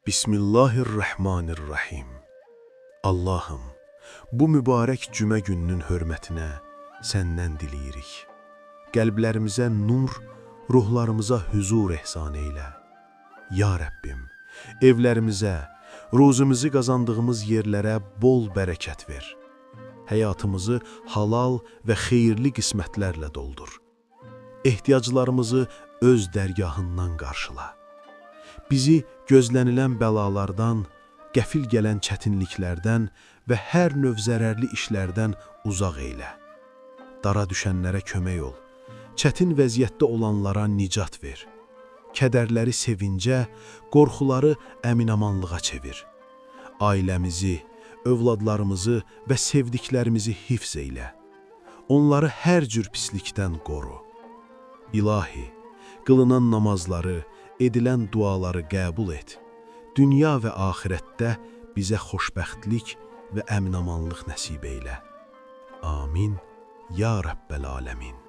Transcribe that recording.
Bismillahirrahmanirrahim. Allahım, bu mübarək cümə gününün hörmətinə səndən diləyirik. Qəlblərimizə nur, ruhlarımıza huzur ehsan eylə. Ya Rəbbim, evlərimizə, ruzumuzu qazandığımız yerlərə bol bərəkət ver. Həyatımızı halal və xeyirli qismətlərlə doldur. Ehtiyaclarımızı öz dərgahından qarşıla. Bizi gözlənilən bəlalardan, qəfil gələn çətinliklərdən və hər növ zərərli işlərdən uzaq eylə. Dara düşənlərə kömək ol. Çətin vəziyyətdə olanlara nicat ver. Kədərləri sevincə, qorxuları əminamanlığa çevir. Ailəmizi, övladlarımızı və sevdiklərimizi hifz eylə. Onları hər cür pislikdən qoru. İlahi, qılınan namazları, edilən duaları qəbul et. Dünya və axirətdə bizə xoşbəxtlik və əminamanlıq nəsib eylə. Amin. Ya Rəbbəl aləmin.